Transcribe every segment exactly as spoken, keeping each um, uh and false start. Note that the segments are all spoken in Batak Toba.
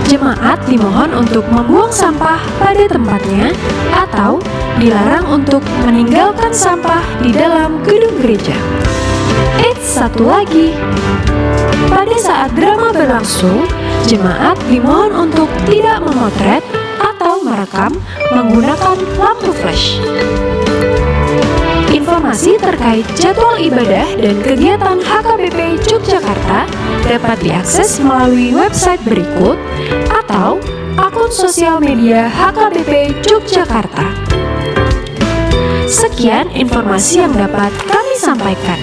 jemaat dimohon untuk membuang sampah pada tempatnya atau dilarang untuk meninggalkan sampah di dalam gedung gereja. Eits, satu lagi. Pada saat drama berlangsung, jemaat dimohon untuk tidak memotret atau merekam menggunakan lampu flash. Informasi terkait jadwal ibadah dan kegiatan H K B P Yogyakarta dapat diakses melalui website berikut atau akun sosial media H K B P Yogyakarta. Sekian informasi yang dapat kami sampaikan.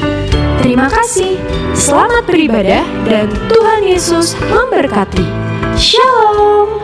Terima kasih. Selamat beribadah dan Tuhan Yesus memberkati. Shalom.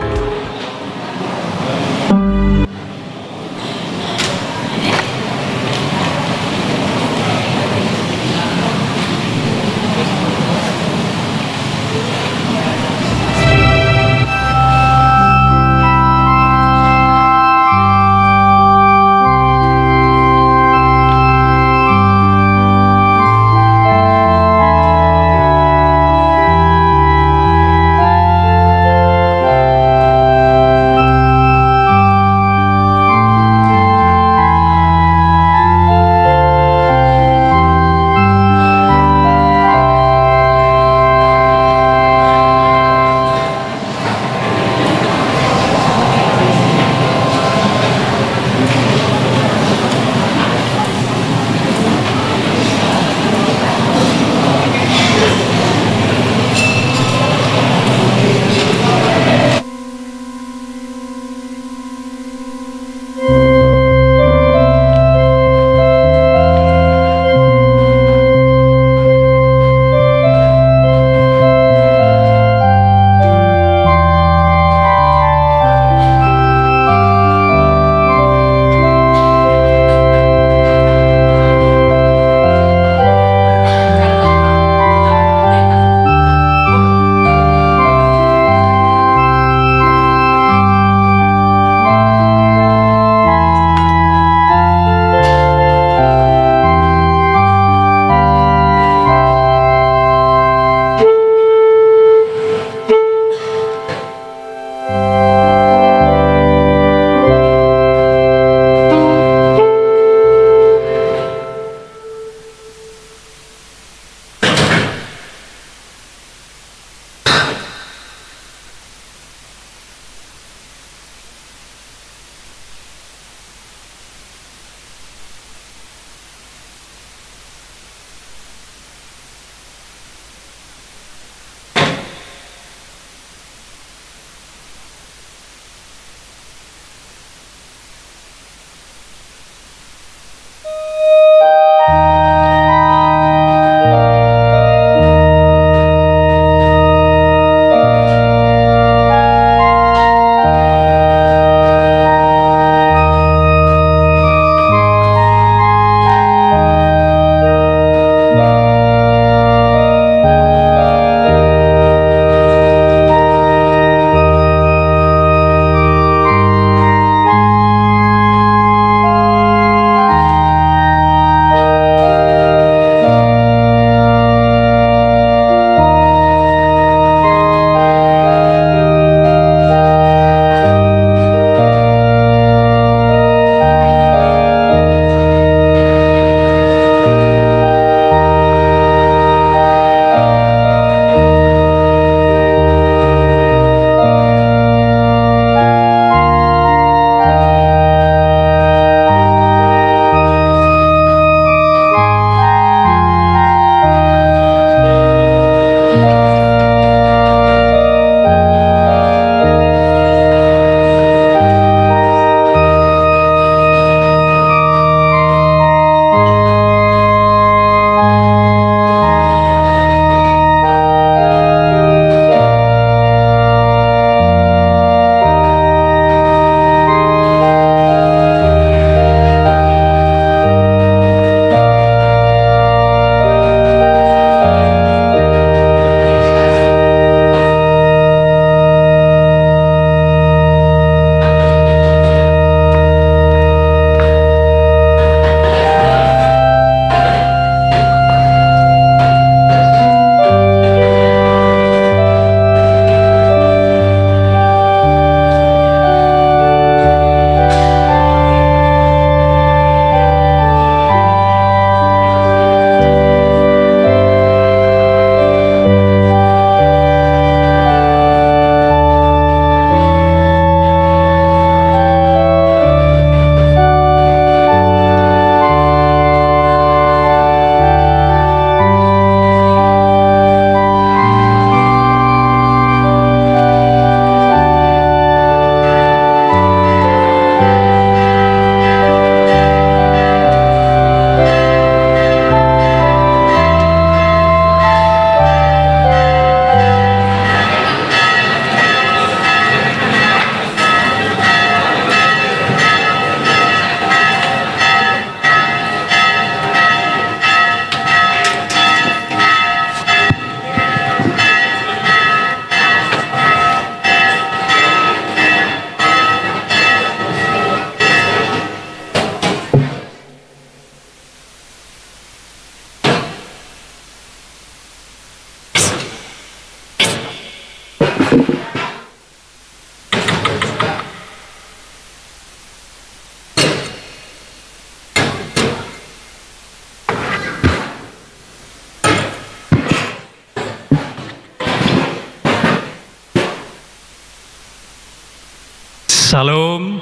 Syalom.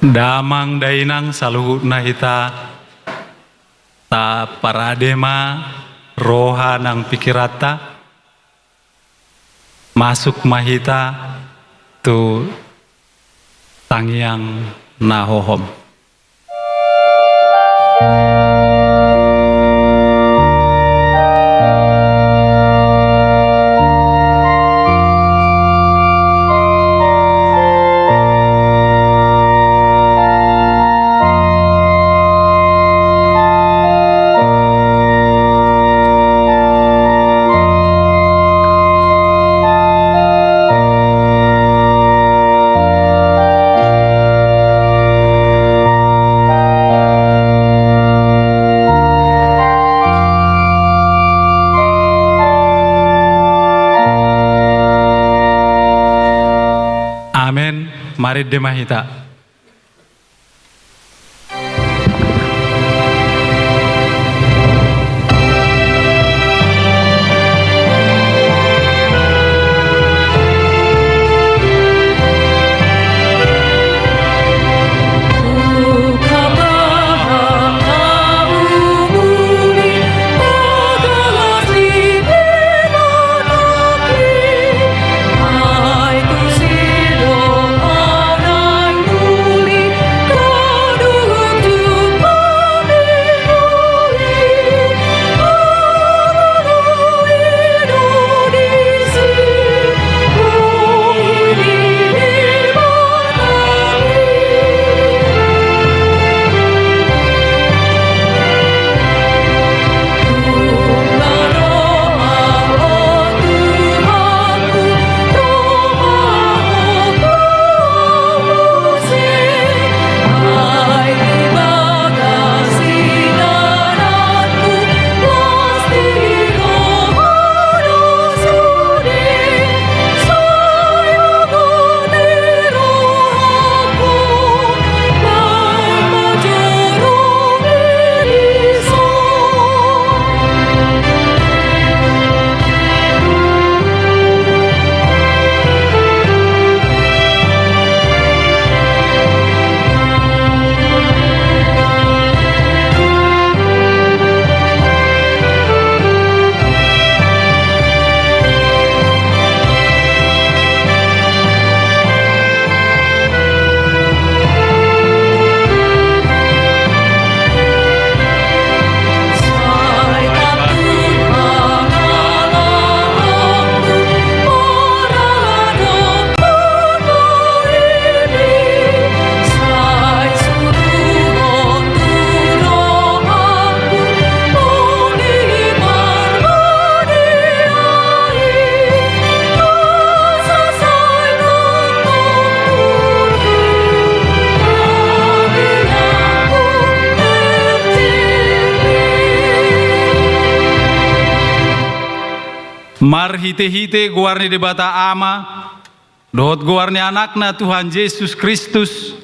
Damang dainang saluhutna hita, taparade ma roha nang pikiranta, masuk ma hita tu tangiang na hohom. Amen. Marende ma hita. Marhitehite goar ni Debata Ama, dohot goar ni Anakna Tuhan Jesus Kristus,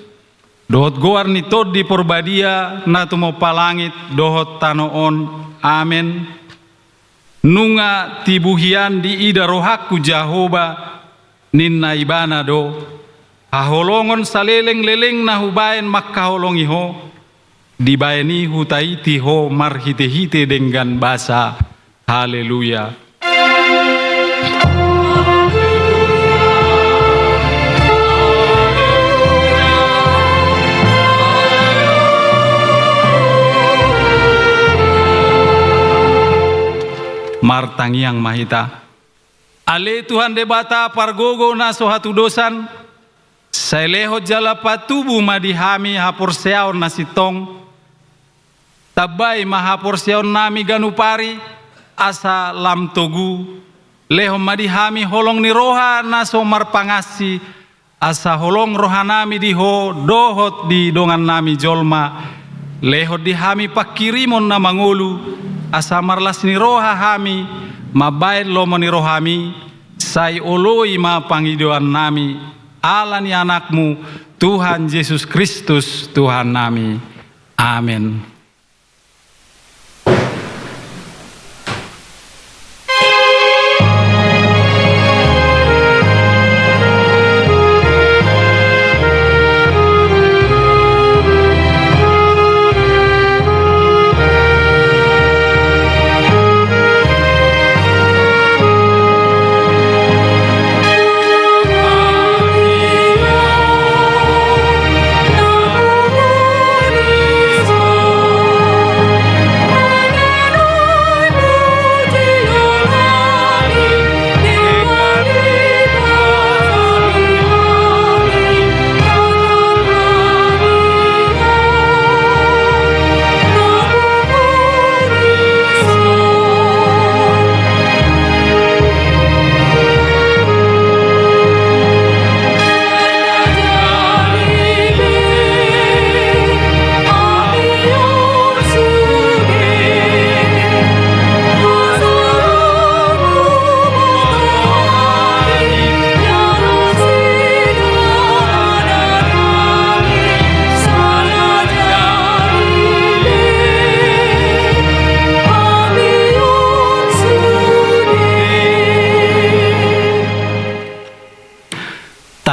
dohot goar ni Tondi Porbadia na tumompa langit dohot tano on. Amen. Nunga tibu hian diida rohangku Jahowa, ninna Ibana do, haholongon salelenglelengna hubaen mangkaholongi ho, dibaen i hutaiti ho marhitehite denggan basa. Haleluya. Martangiang ma hita. Ale Tuhan Debata pargogo na so hatudosan, sai lehon jala patubu ma di hami haporseaon na sintong. Tambai ma haporseaonnami ganup ari, asa lam togu. Lehon ma di hami holong ni roha na so marpangansi, asa holong rohanami di Ho dohot di dongannami jolma. Lehon di hami pangkirimon na mangolu, asa marlas ni roha hami mambaen lomo ni rohami. Sai oloi ma pangidoannami, ala ni Anakmu, Tuhan Jesus Kristus, Tuhannami. Amen.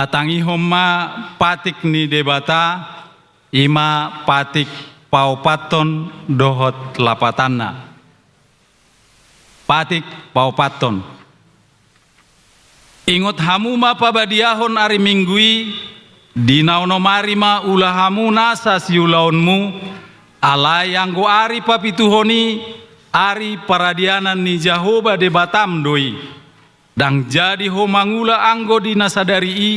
Tatangihon ma patik ni Debata, i ma patik paopathon dohot lapatanna. Patik paopathon. Ingot hamu ma pabadiahon ari Minggu i, di na onom ari ma ula hamu nasa siulaonmu, alai anggo ari papituhon i, ari paradianan ni Jahowa Debatam do i. Ndang jadi ho mangula anggo di na sadari i,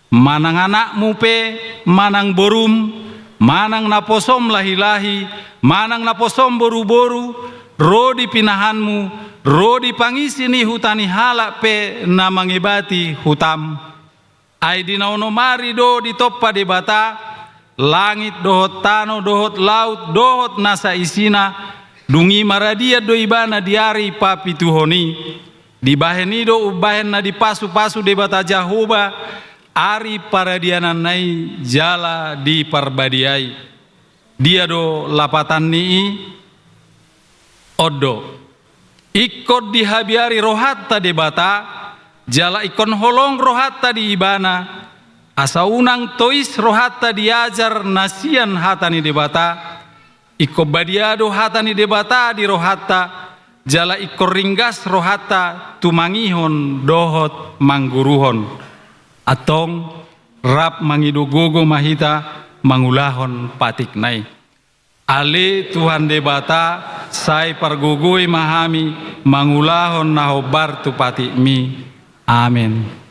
manang anakmu pe, manang borum, manang naposom lahilahi, manang naposom boruboru, ro di pinahanmu, ro di pangisi ni huta ni halak pe na mangebati hutam. Ai di na onom ari do ditompa Debata langit dohot tano dohot laut dohot nasa isina, dung i maradian do Ibana di ari papituhon i. Dibahen i do umbahen na dipasupasu Debata Jahowa ari paradiananna i jala diparbadiai. Dia do lapatan ni i? On do. Ingkon dihabiari rohanta Debata, jala ingkon holong rohanta di Ibana, asa unang tois rohanta di ajar na sian hata ni Debata. Ingkon badia do hata ni Debata di rohanta, jala ingkon ringgas rohanta tumangihon dohot mangguruhon. Antong, rap mangido gogo ma hita mangulahon patikna i. Ale Tuhan Debata, sai pargogoi ma hami mangulahon na hombar tu patikmi. Amen.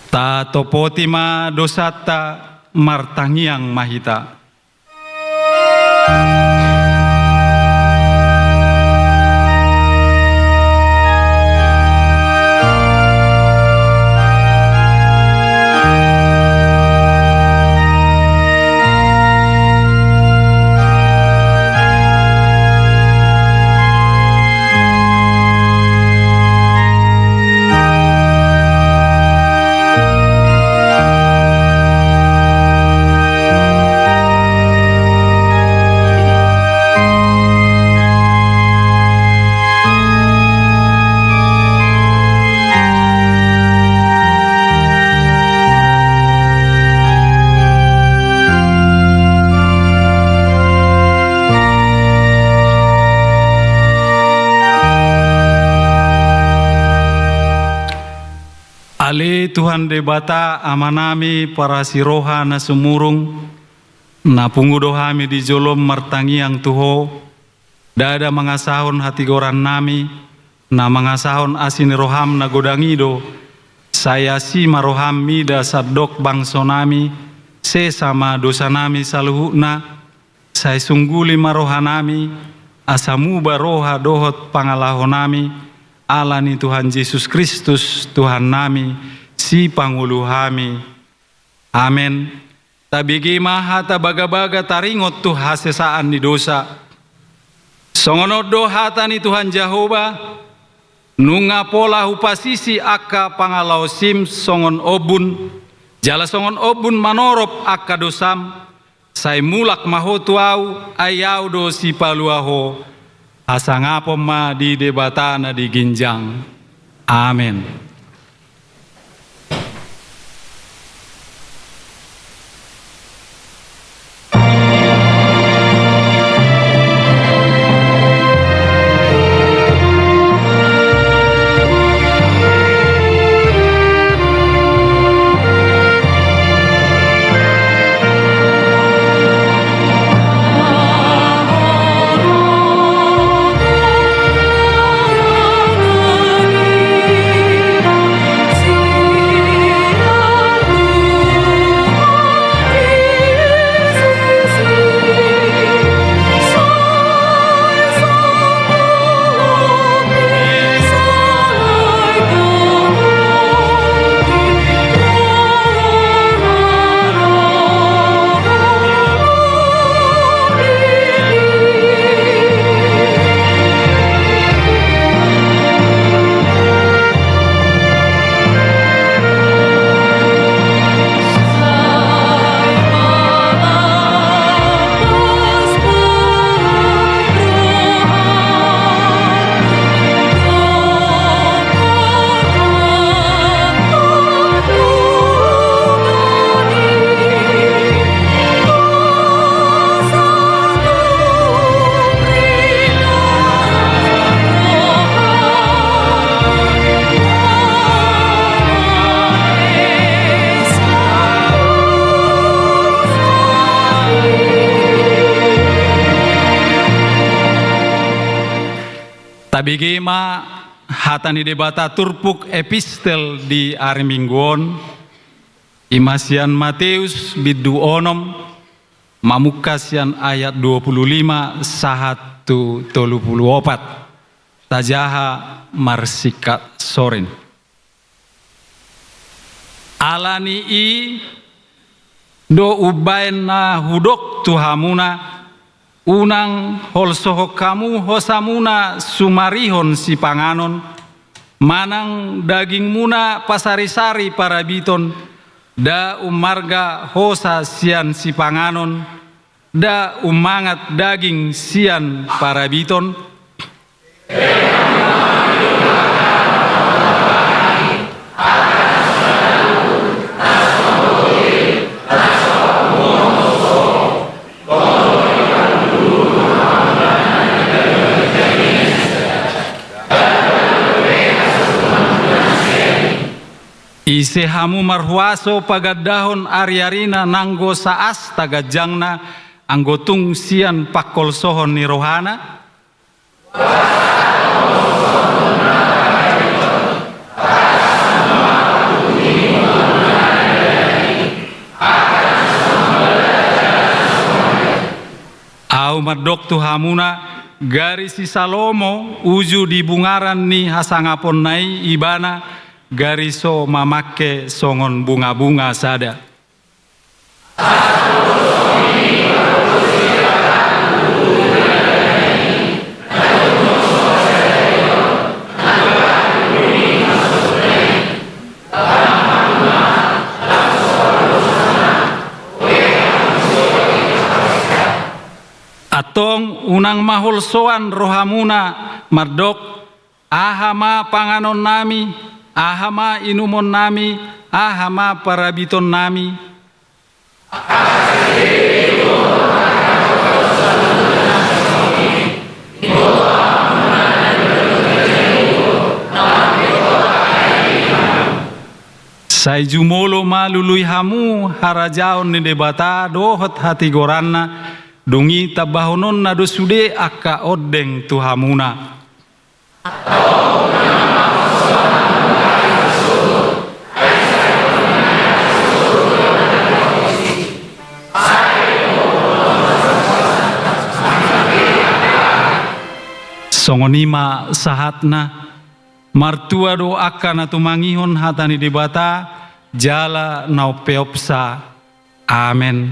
Tatopoti ma dosanta, martangiang ma hita. Ale Tuhan Debata, Amanami parasi roha na sumurung, na pungu do hami di jolom martangiang tu Ho, ndada mangasahon hatigorannami, na mangasahon asi ni roham na godang i do, sai asi ma roham mida sandok bangsonami, sesa ma dosanami saluhutna, sai sungguli ma rohanami, asa muba roha dohot pangalahonami, ala ni Tuhan Jesus Kristus, Tuhannami, Sipangolu hami. Amen. Tabege ma hata bagabaga taringot tu hasesaan ni dosa. Songon on do hata ni Tuhan Jahowa, nunga pola hupasisi angka pangalaosim songon ombun, jala songon ombun manorop angka dosam, sai mulak ma ho tu Ahu, ai Ahu do Sipalua ho. Hasangapon ma di Debata na di ginjang. Amen. Tabege ma hata ni Debata turpuk epistel di ari Minggu on, i ma sian Mateus bindu onom, mamungka sian ayat dua puluh lima sahat tu tolu puluh opat. Tajaha marsingkat sorin. Ala ni i do umbaen na hudok tu hamuna, unang holsohon hamu hosamuna sumarihon sipanganon, manang dagingmuna pasarisari parabiton, nda ummarga hosa sian sipanganon, nda ummangat daging sian parabiton? Ise hamu marhuaso pagandahon ariarina nanggo saasta ganjangna, anggo tung sian pangholsohon ni rohana? Ahu mandok tu hamuna, gari si Salomo uju di bungaran ni hasangaponna i ibana, gari so mamangke songon bungabunga sada. Antong unang ma holsoan rohamuna mandok, aha ma panganonnami, aha ma inumonnami, aha ma parabitonnami? Sai jumolo ma lului hamu harajaon ni Debata dohot hatigoranna, dung i tambahononna do sude angka ondeng tu hamuna. Songon i ma sahatna. Martua do angka na tumangihon hata ni Debata jala na umpeopsa. Amen.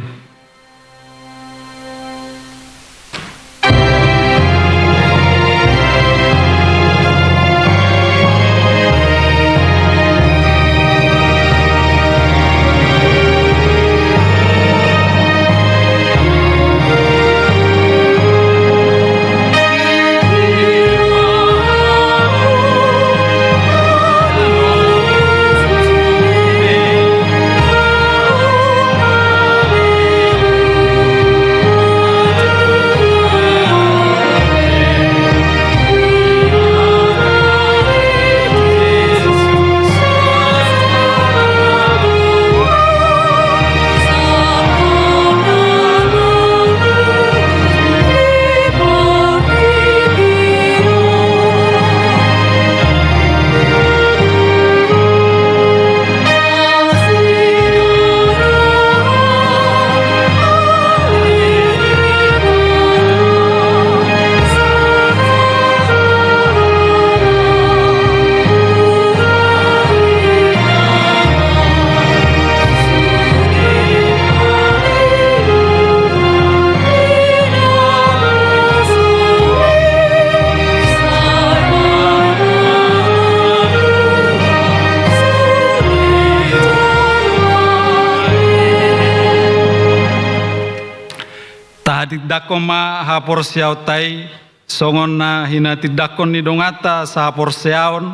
Tahatindangkon ma haporseaonta i, songon na hinatindangkon ni donganta sahaporseaon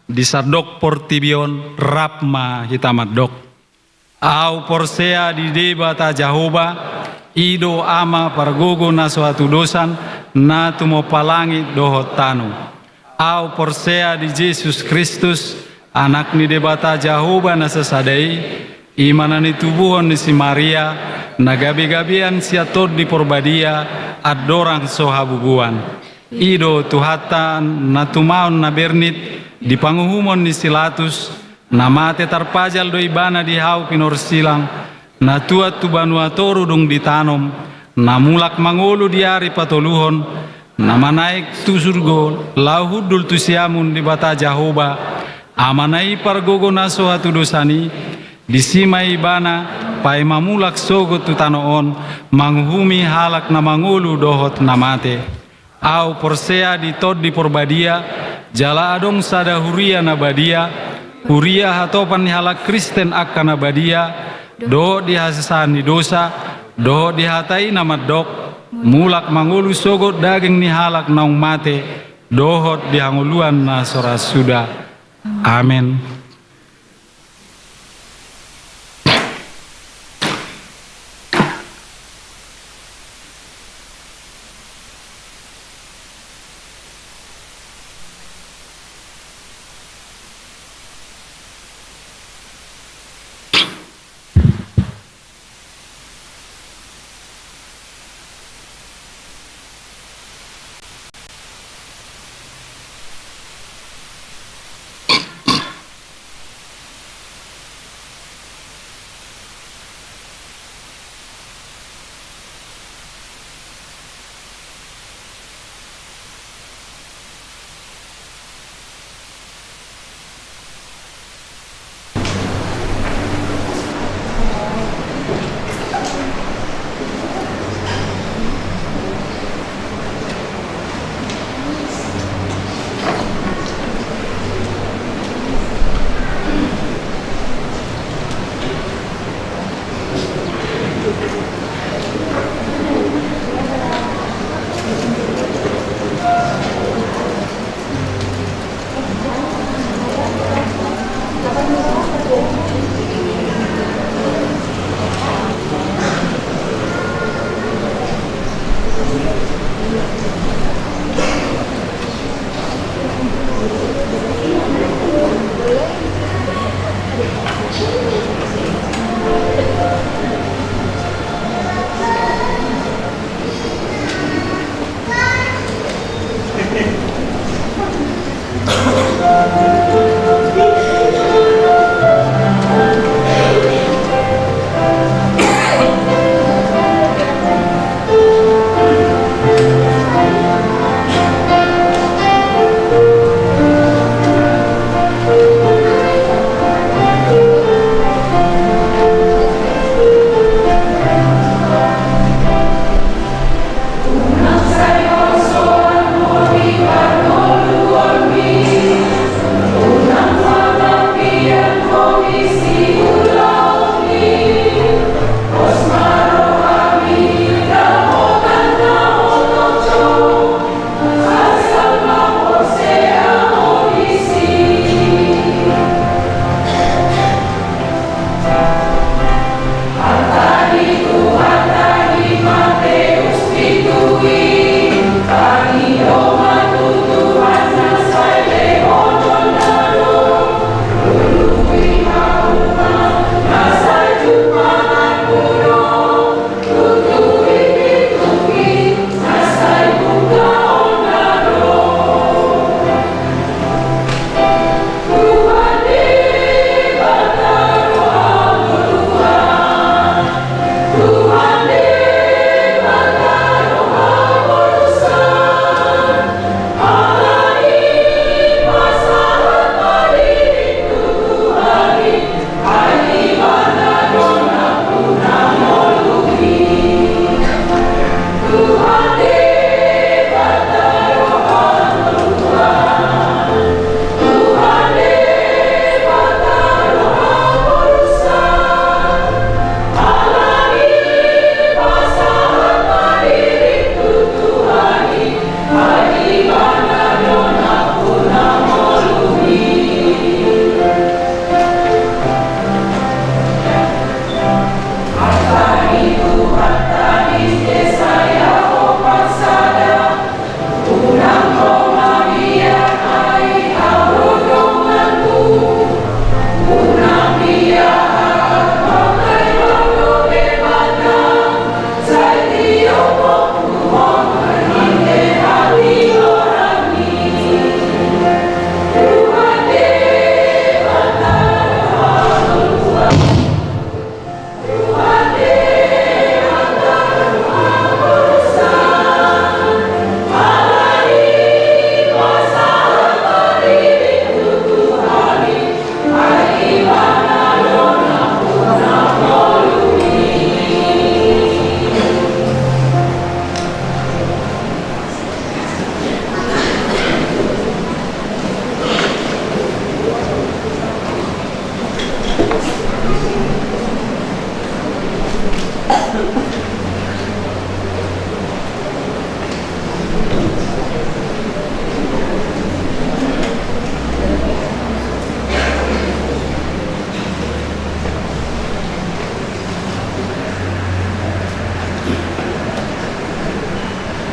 di sandok portibi on. Rap ma hita mandok. Ahu porsea di Debata Jahowa, i do Ama pargogo na so hatudosan, na tumompa langit dohot tano. Ahu porsea di Jesus Kristus, Anak ni Debata Jahowa na sasada i, i ma na nitubuhon ni si Maria, na gabegabean sian Tondi Porbadia, andorang so habubuan. I do Tuhanta na tumaon na bernit di panguhumon ni si Latus, na mate tarpajal do Ibana di hau pinorsilang, na tuat tu banua toru dung ditanom, na mulak mangolu di ari patoluhon, na manaek tu surgo laho hundul tu siamun Debata Jahowa, Amana i pargogo na so hatudosan i, disi ma Ibana paima mulak sogot tu tano on, manguhumi halak na mangolu dohot na mate. Ahu porsea di Tondi Porbadia, jala adong sada huria na badia, huria hatopan ni halak Kristen angka na badia, dohot di hasesaan ni dosa, dohot di hata i na mandok, mulak mangolu sogot daging ni halak naung mate, dohot di hangoluan na so ra suda. Amen.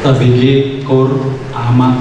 Tabege kor ama.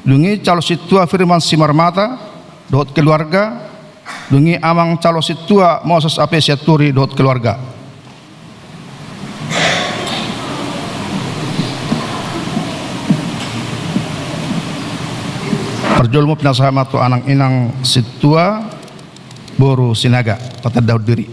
Dung i Calo Sintua Firman Simarmata dohot keluarga. Dung i Amang Calo Sintua Moses A P Sianturi dohot keluarga. Parjolo ma pinasahat tu amang inang sintua boru Sinaga, patandahon diri.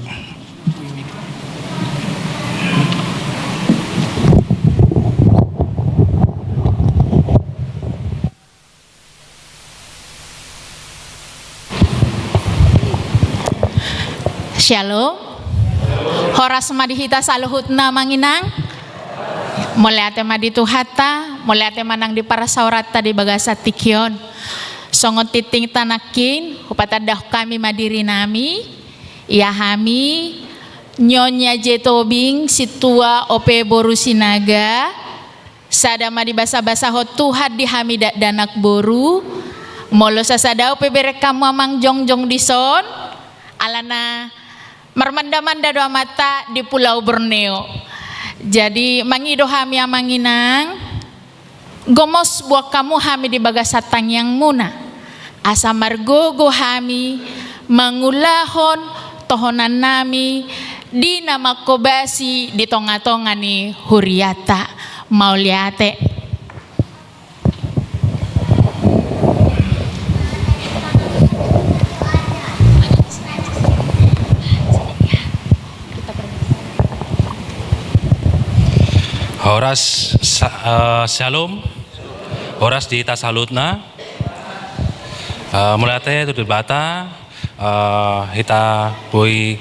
Syalom. Horas ma di hita saluhutna, amang inang. Mauliate ma di Tuhanta, mauliate ma nang di parsaoranta di bagasan tingki on. Songon tintinta nangkin, hupatandahon hami ma dirinami, ia hami Nyonya J Tobing, sintua O P boru Sinaga, sada ma dibasabasahon Tuhan di hami dakdanak boru, molo sasadao pe bereng hamu amang jongjong dison, alana marmandamanda do amanta di Pulau Borneo. Jadi, mangido hami amang inang, gomos buat hamu hami di bagasan tangiangmuna, asa margogo hami mangulahon tohonannami di na mangkobasi di tongatonga ni hurianta. Mauliate. Horas, sa-, eh, syalom. Horas di hita saluhutna. Eh, mauliate tu Debata, eh, hita boi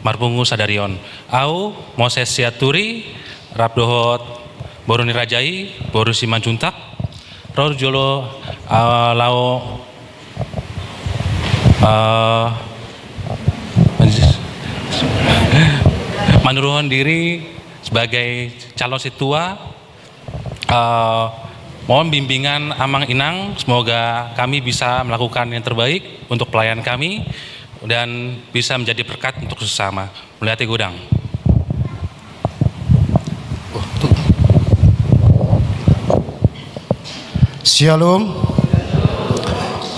marpungu sadari on. Au Moses Sianturi, rap dohot boru ni raja i, boru Simanjuntak. Ro jolo, eh, laho, eh, manuruhon diri sebagai calon sintua. Eh, mohon bimbingan amang inang, semoga kami bisa melakukan yang terbaik untuk pelayan kami dan bisa menjadi berkat untuk sesama. Mauliate godang. Syalom.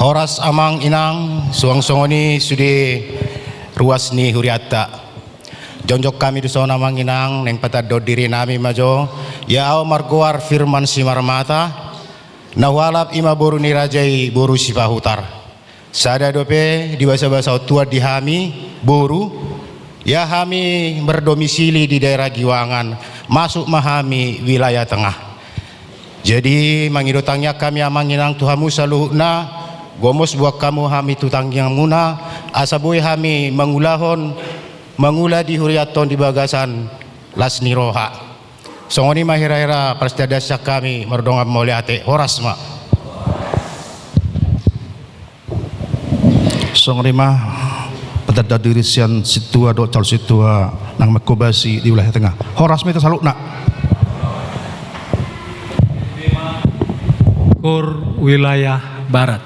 Horas amang inang, suang songon i sude ruas ni hurianta. Jongjong hami dison amang inang, naeng patandahon dirinami ma jo. Ia au margoar Firman Simarmata, na hualap i ma boru ni raja i, boru Sipahutar. Sada dope dibasabasahon Tuhan di hami boru, ia hami berdomisili di daerah Giwangan, masuk ma hami wilayah tengah. Jadi, mangido tangiang hami amang inang tu hamu saluhutna, gomos buat hamu hami tu tangiangmuna, asa boi hami mangulahon, mangula di hurianta on di bagasan las ni roha. Songon i ma hira-hira parsiadopan hami mardongan mauliate. Horas ma. Songon i ma patandahon diri sian sintua dohot calon sintua na mangkobasi di wilayah tengah. Horas ma hita saluhutna. Kur wilayah barat.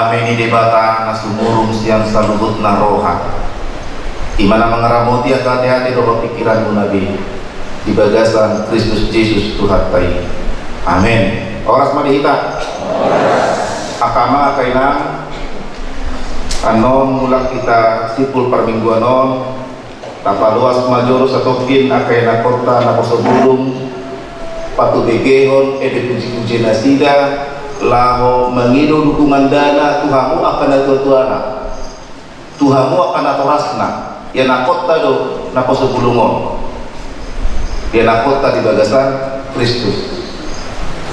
Dame ni Debata na sumurung sian saluhutna roha, i ma na mangaramoti angka ateate dohot pingkiranmuna be di bagasan Kristus Jesus Tuhanta i. Amen. Horas ma di hita. Angka amang, angka inang, annon mulak hita simpul parmingguan on. Tapaloas ma jolo satongkin angka ianakhonta naposo bulung, patubegehon ende pujipuji nasida, laho mangido dukungan dana tu hamu angka natuatuana, tu hamu angka natorasna, ianakhonta do naposo bulung on, ianakhonta di bagasan Kristus.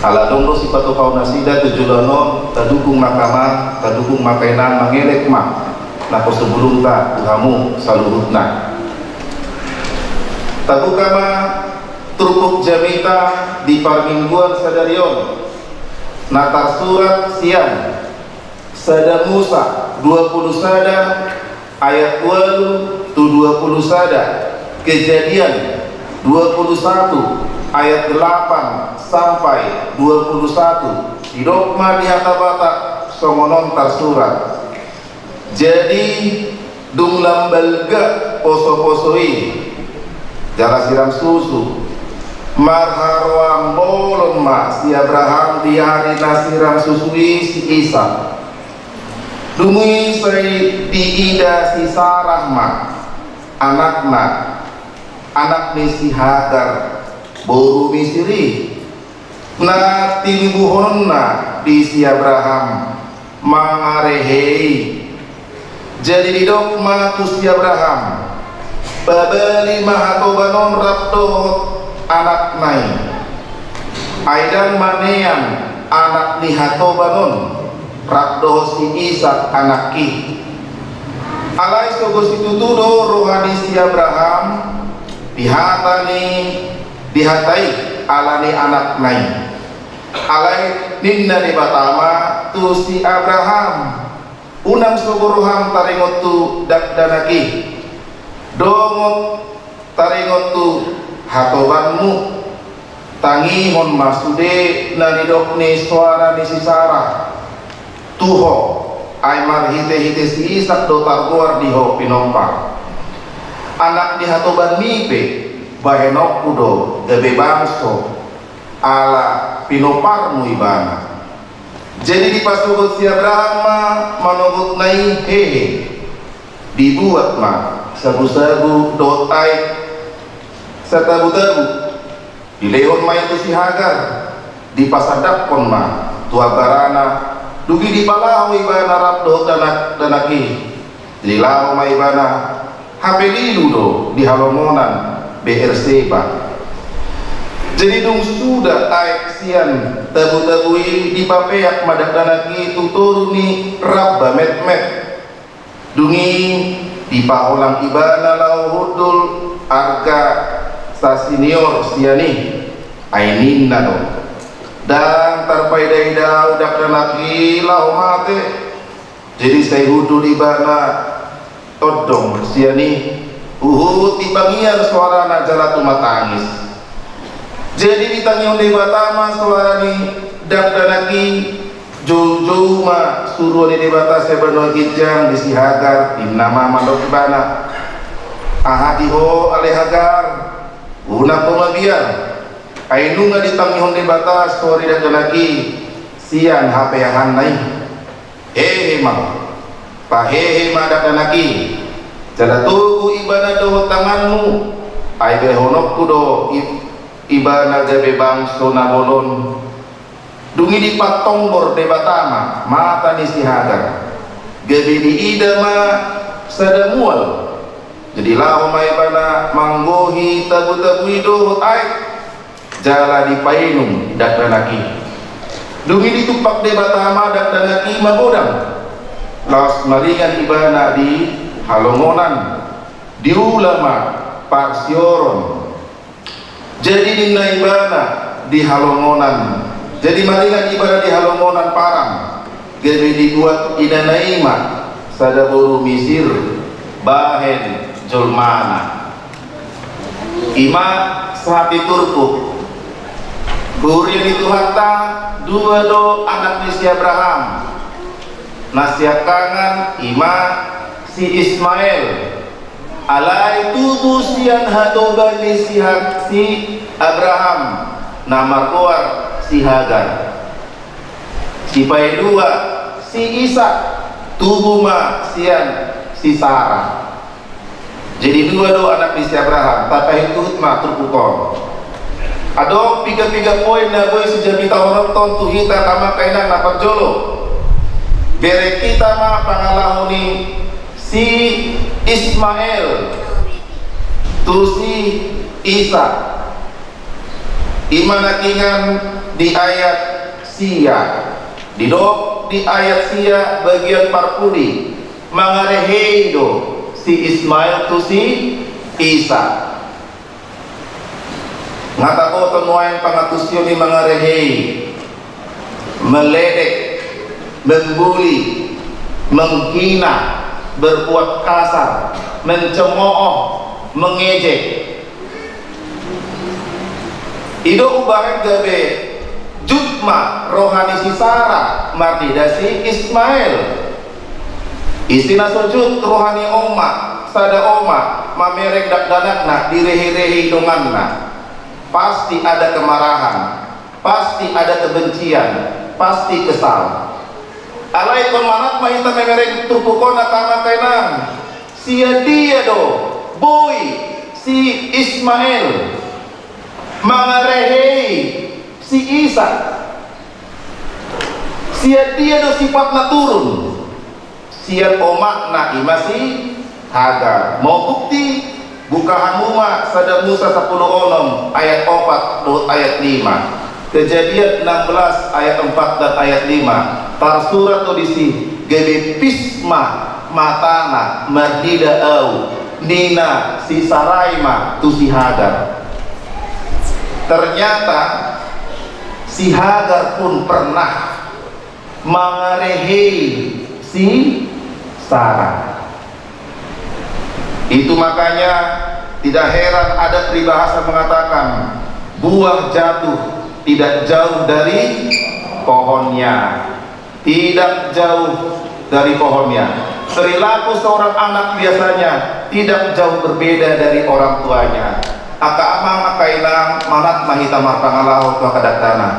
Ala adong do sipatupaon nasida tu joloan on, tadukung ma angka amang, tadukung ma angka inang, mangelek ma naposo bulungta tu hamu saluhutna. Tabuka ma turpuk jamita di parmingguan sadari on, na tarsurat sian Sada Musa dua pulu sada ayat ualu tu dua pulu sada, Kejadian dua pulu satu ayat delapan sampai dua pulu satu. Didok ma di hata Batak songon on tarsurat. Jadi, dung lam balga posoposo i, jala siram susu, marharoan bolon ma si Abraham di ari na siram susu i si Isak. Dung i sai diida si Sarah ma anakna, anak ni si Hagar, boru Misir i, na tinubuhononna di si Abraham mangarehei. Jadi didok ma tu si Abraham, pabali ma hatoban on rap dohot anakna i. Ai ndang manean anak ni hatoban on rap dohot si Isak anakki. Alai sogo situtu do roha ni si Abraham di hata ni, di hata i ala ni anakna i. Alai ninna Debata ma tu si Abraham, unang sogo roham taringot tu dakdanak i. Dongot taringot tu hatobanmu. Tangihon ma sude na nidok ni soara ni si Sarah tu ho, ai marhitehite si Isak do targoar di ho pinompar. Anak ni hatobanmi pe bahenonku do gabe bangso, ala pinomparmu ibana. Jadi dipasogot si Abraham ma manogotna i hehe. Dibuat ma sagusagu dohot aek satabutabu. Dilehon ma i tu si Hagar, dipasandaphon ma tu ambarana. Dung i dipalaho ibana rap dohot dakdanak i. Jadi laho ma ibana, hape lilu do di halongonan Beerseba. Jadi dung suda aek sian tabutabu i, dipapeak ma dakdanak i tu toru ni ramba metmet. Dung i dipaholang ibana laho hundul arga sasinior sian i. Ai ninna do, ndang tarpaidaida ahu dakdanak i laho mate. Jadi sai hundul ibana tondong sian i, huhut dipangiar soarana jala tumatangis. Jadi ditangihon Debata ma soara ni dakdanak i. Joujou ma suruon ni Debata sian banua ginjang di si Hagar, ninna ma mandok ibana, aha di ho ale Hagar, unang ho mabiar. Ai nunga ditangihon Debata soara ni dakdanak i sian hapeahanna i. Hehe ma ho, pahehe ma dakdanak i, jala togu ibana dohot tanganmu, ai bahenonku do i-, ibana gabe bangso na bolon. Dung i dipatombor Debata ma mata ni si Hagar, gabe diida ma sada mual. Jadi laho ma ibana manggohi tabutabu i dohot aek, jala dipainum dakdanak i. Dung i ditumpak Debata ma dakdanak i magodang. Laos maringan ibana di halongonan, diula ma parsioron. Jadi ninna ibana di halongonan, jadi maringan ibana di halongonan Paran, gabe dibuat inana i ma sada boru Misir bahen jolmana. I ma sahat di turpuk. Huria ni Tuhanta, dua do anak ni si Abraham. Na siangkangan i ma si Ismael, alai tubu sian hatoban ni si, si Abraham na margoar si Hagar. Sipaidua si Isak, tubu ma sian si Sara. Jadi dua do anak ni si Abraham, tapaihut-ihut ma turpuk on. Adong piga-piga poin na boi sijabitahononhon tu hita angka amang inang. Na parjolo, bereng hita ma pangalaho ni si Ismael tu si Isak. I ma nangkiningan di ayat sia. Didok di ayat sia bagian parpudi, mangarehei do si Ismael tu si Isak. Nga tabo do nuaeng pangantusion ni mangarehei, meledek, membuli, menghina, berbuat kasar, mencemooh, mengejek. I do umbahen gabe jut ma roha ni si Sara marnida si Ismael. Ise na so jut roha ni oma, sada oma, mamereng dakdanakna, direhei-rehei donganna. Pasti ada kemarahan, pasti ada kebencian, pasti kesal. Alai ingkon manat ma hita mamereng turpuk on angka amang inang. Sian dia do boi si Ismael mangarehei si Isak? Sian dia do sifatna turun? Sian omakna, i ma si Hagar. Mau bukti? Buka hamu ma Sada Musa sampulu onom ayat opat dohot ayat lima. Kejadian enam belas ayat empat dan ayat lima. Tarsurat do disi, gabe pis ma matana marnida au, ninna si Sarai ma tu si Hagar. Ternyata si Hagar pun pernah mangarehei si Sara. Itu makanya tidak heran ada peribahasa mengatakan, buah jatuh tidak jauh dari pohonnya. Tidak jauh dari pohonnya. Perilaku seorang anak biasanya tidak jauh berbeda dari orang tuanya. Angka amang, angka inang, manat ma hita marpangalaho tu angka dakdanak.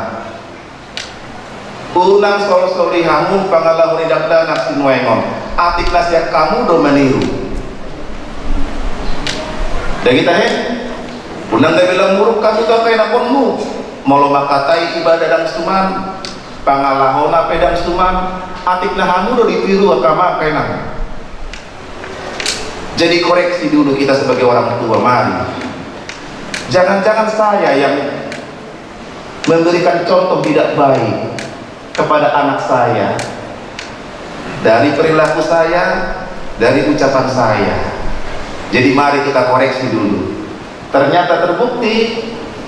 Unang solsoli hamu pangalaho ni dakdanak sinuaeng on. Atik na sian hamu do maniru. Dang i tahe? Unang gabe lamuruk hamu tu angka inaponmu. Molo mangkatai iba ndang suman, pangalahona pe ndang suman, atik na hamu do ditiru angka amang, angka inang. Jadi koreksi dulu kita sebagai orang tua, mari. Jangan-jangan saya yang memberikan contoh tidak baik kepada anak saya, dari perilaku saya, dari ucapan saya. Jadi mari kita koreksi dulu. Ternyata terbukti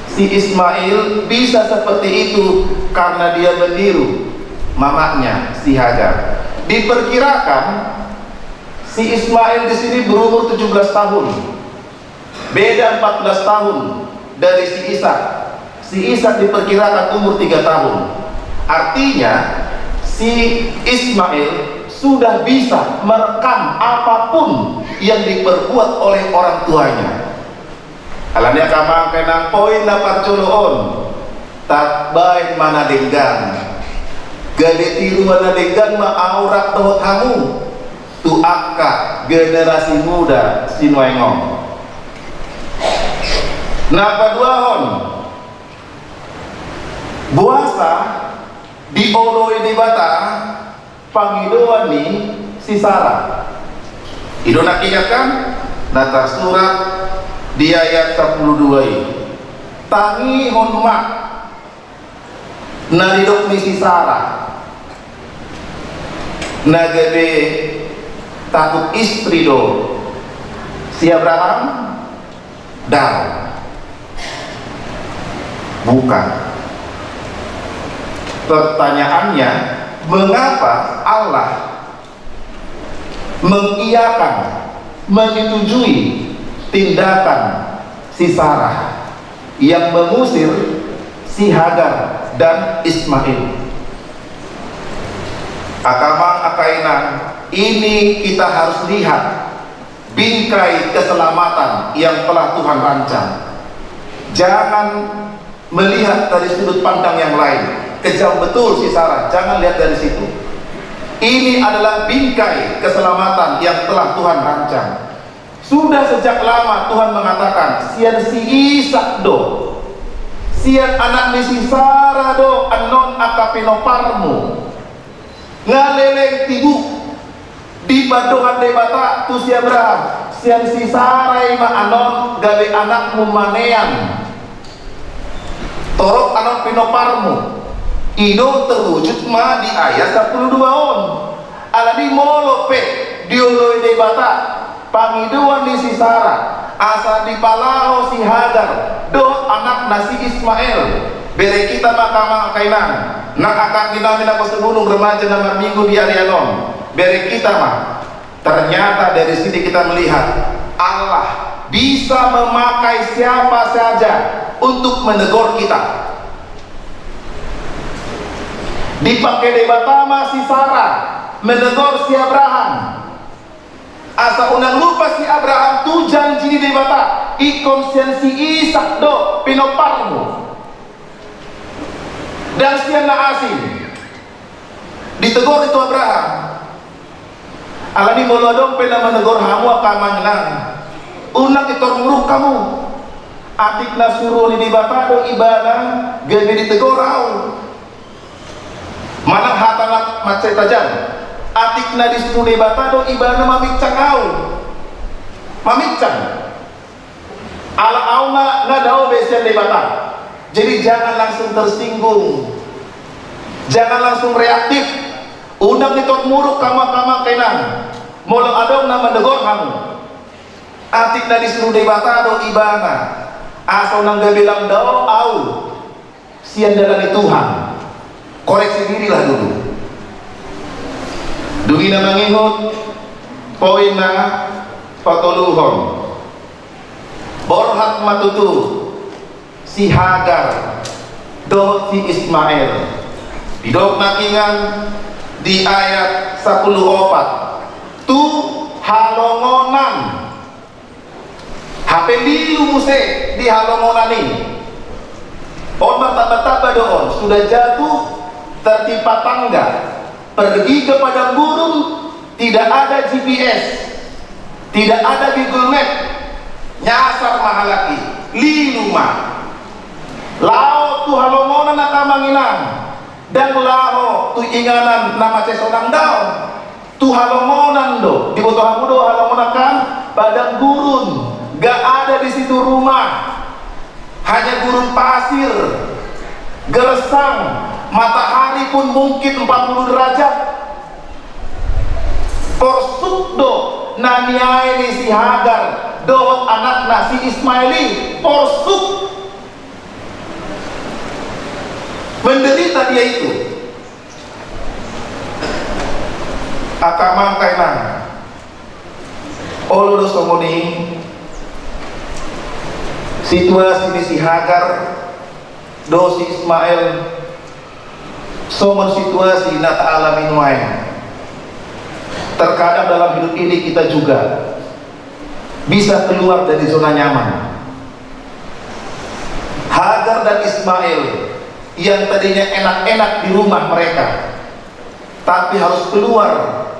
si Ismail bisa seperti itu karena dia meniru mamanya si Hagar. Diperkirakan si Ismail di sini berumur tujuh belas tahun. Beda empat belas tahun dari si Ishak. Si Ishak diperkirakan umur tiga tahun. Artinya, si Ismail sudah bisa merekam apapun yang diperbuat oleh orang tuanya. Alani i angka amang, angka inang, poin na parjolo on, tabaen ma na denggan. Gabe tiruan na denggan ma ahu rap dohot hamu tu angka generasi muda sinuaeng on. Na paduahon, boasa dioloi Debata pangidoan ni si Sara? I do nangkiningan, na tarsurat di ayat sampulu dua i. Tangihon ma na nidok ni si Sara, na gabe takut istri do si Abraham? Dang. Bukan. Pertanyaannya, mengapa Allah mengiyakan, menyetujui tindakan si Sarah yang mengusir si Hagar dan Ismail? Angka amang, angka ini kita harus lihat bingkai keselamatan yang telah Tuhan rancang. Jangan melihat dari sudut pandang yang lain. Kejam betul si Sarah, jangan lihat dari situ. Ini adalah bingkai keselamatan yang telah Tuhan rancang. Sudah sejak lama Tuhan mengatakan, sian si Ishak do, sian anak ni si Sarah do annon angka pinoparmu. Nga leleng tibu, dipandohan Debata tu si Abraham, sian si Sarah i ma annon gabe anakmu manean. Torop annon pinoparmu. I do terwujud ma di ayat sampulu dua on. Alani molo pe dioloi Debata pangidoan ni si Sarah, asa dipalaho si Hagar dohot anakna si Ismael. Bere hita ma angka amang angka inang, nang angka angka inang na husomba, remaja na marminggu di ari on. Bere hita ma. Ternyata dari sini kita melihat Allah bisa memakai siapa saja untuk menegur kita. Dipake Debata ma si Sarah menegur si Abraham. Asa unang lupa si Abraham tu janji ni Debata, ingkon sian si Ishak do pinoparmu. Ndang sian na asing. Ditegur i tu Abraham. Alani molo adong pe na manegur hamu angka amang inang, unang itor muruk hamu. Atik na suruon ni Debata do ibana gabe ditegur au. Manang hata na mansai tajam. Atik na disuru Debata do ibana mamincang au. Mamincang. Ala au nga, nga dao be sian Debata. Jadi jangan langsung tersinggung. Jangan langsung reaktif. Unang itor muruk hamu angka amang inang. Molo adong na manegur hamu. Atik na disuru Debata do ibana. Asa unang gabe lam dao au. Sian dalan ni Tuhan. Koreksi dirilah dulu. Dung i na mangihut, poin na patoluhon. Borhat ma tutu si Hagar dohot si Ismael. Didok nangkiningan di ayat sampulu opat. Tu halongonan. Hape lilu muse di halongonan i. On ma tamba-tamba do on, sudah jatuh tertimpa tangga, pergi ke padang gurun, tidak ada G P S, tidak ada Google Map, nyasar ma halak i, lilu ma. Laho tu halongonan angka amang inang, ndang laho tu inganan na mansai sonang dao. Tu halongonan do, diboto hamu do halongonan kan? Padang gurun, gak ada di situ rumah. Hanya gurun pasir, gersang, matahari pun mungkin empat puluh derajat. Porsuk do na niae ni si Hagar dohot anakna si Ismael i, porsuk. Menderita dia itu. Angka amang, angka inang, olo do songon i situasi ni si Hagar dohot si Ismael, songon situasi na taalami nuaeng. Terkadang dalam hidup ini kita juga bisa keluar dari zona nyaman. Hagar dan Ismael yang tadinya enak-enak di rumah mereka, tapi harus keluar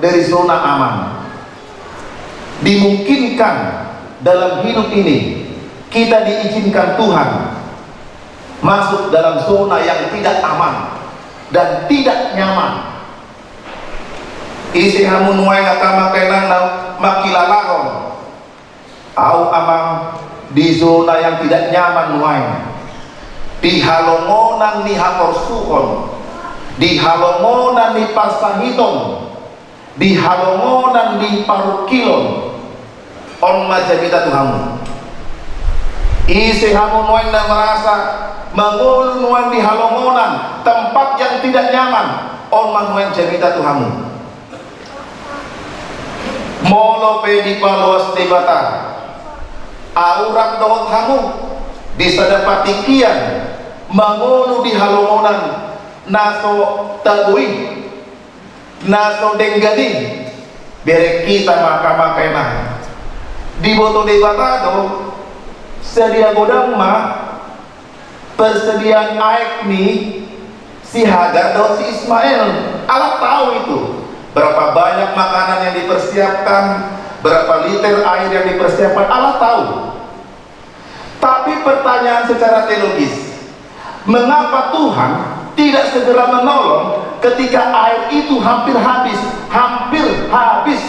dari zona aman. Dimungkinkan dalam hidup ini kita diizinkan Tuhan masuk dalam zona yang tidak aman dan tidak nyaman. Ise hamu nuaeng angka amang, angka inang na mangkilalahon? Au amang, di zona yang tidak nyaman nuaeng. Di halongonan ni haporsuhon, di halongonan ni parsahiton, di halongonan ni parungkilon. On ma jamita tu hamu. Ise hamu nuaeng na merasa mangolu nuaeng di halongonan, tempat yang tidak nyaman, on ma nuaeng jamita tu hamu. Molo pe dipaloas Debata au rap dohot hamu di sada partingkian mangolu di halongonan na so tabo i, Na so denggan i, bereng hita ma angka amang inang. Diboto Debata do, sadia godang ma persediaan aek ni si Hagar dohot si Ismail. Allah tahu itu, berapa banyak makanan yang dipersiapkan, berapa liter air yang dipersiapkan, Allah tahu. Tapi pertanyaan secara teologis, mengapa Tuhan tidak segera menolong ketika air itu hampir habis, hampir habis?